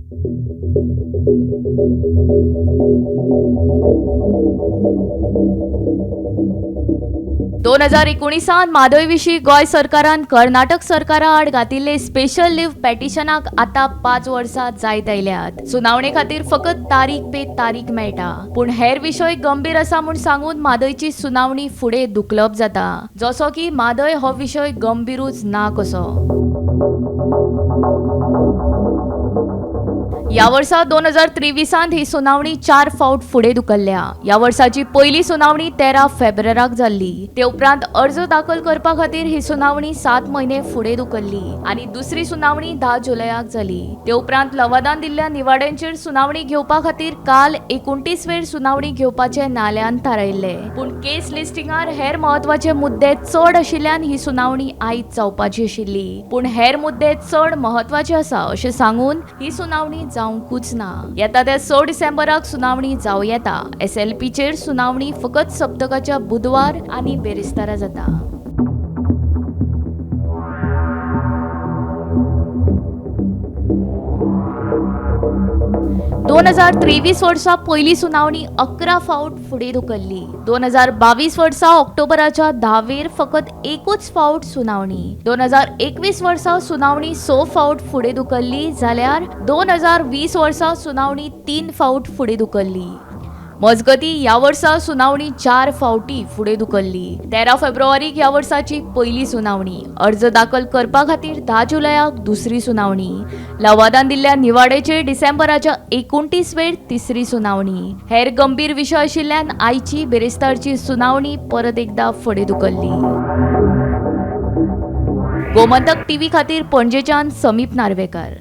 2019 Mhadei विशीं गोंय सरकारान कर्नाटक सरकारा आड घातिल्ले स्पेशल लीव पेटिशनाक आतां 5 वर्सां जायत आयल्यात. सुनावणे खातीर फकत तारीख पे तारीख मेळटा, पूण हेर विशय गंभीर आसा म्हूण सांगून म्हादयची सुनावणी फुडें धुकलप जाता, जसो की म्हादय हो विशय गंभीरूच ना कसो. ह्या वर्सा 2023 ही सुनावणी 4 फावट फुडें धुकल्ल्या. ह्या वर्साची पयली सुनावणी 13 फेब्रुवाराक जाल्ली. ते उपरांत अर्ज दाखल करपा खातीर ही सुनावणी 7 म्हयने फुडें धुकल्ली आनी दुसरी सुनावणी 10 जुलयाक जाली. ते उपरांत लवादान दिल्ल्या निवाड्यांचेर सुनावणी घेवपा खातीर काल 29 वेर सुनावणी घेवपाचें न्यायालयान थारायिल्लें. पूण केस लिस्टिंगार हेर म्हत्वाचे मुद्दे चड आशिल्ल्यान ही सुनावणी आयज जावपाची आशिल्ली, पूण हेर मुद्दे चड म्हत्वाचे आसा अशें सांगून ही सुनावणी जावंकूच ना. येता त्या 6 डिसेंबराक सुनावणी जावं येता. SLPचेर सुनावणी फकत सप्तकाच्या बुधवार आनी बेरेस्तारा जाता. 2023 वर्सा पयली सुनावणी 11 फावट फुडें धुकल्ली. 2022 वर्सा ऑक्टोबराच्या 10वेर फकत एकूच फावट सुनावणी. 2021 वर्सा सुनावणी 6 फावट फुडें धुकल्ली, जाल्यार 2020 वर्सा सुनावणी 3 फावट फुडें धुकल्ली. मजगती ह्या वर्सा सुनावणी 4 फावटी फुडें धुकल्ली. 13 फेब्रुवारीक ह्या वर्साची पयली सुनावणी, अर्ज दाखल करपा खातीर 10 जुलयाक दुसरी सुनावणी, लवादान दिल्ल्या निवाड्याचेर डिसेंबराच्या 29 वेर तिसरी सुनावणी. हेर गंभीर विशय आशिल्ल्यान आयची बेरेस्तारची सुनावणी परत एकदा फुडें धुकल्ली. गोमंतक टीव्ही खातीर पणजेच्यान समीप नार्वेकर.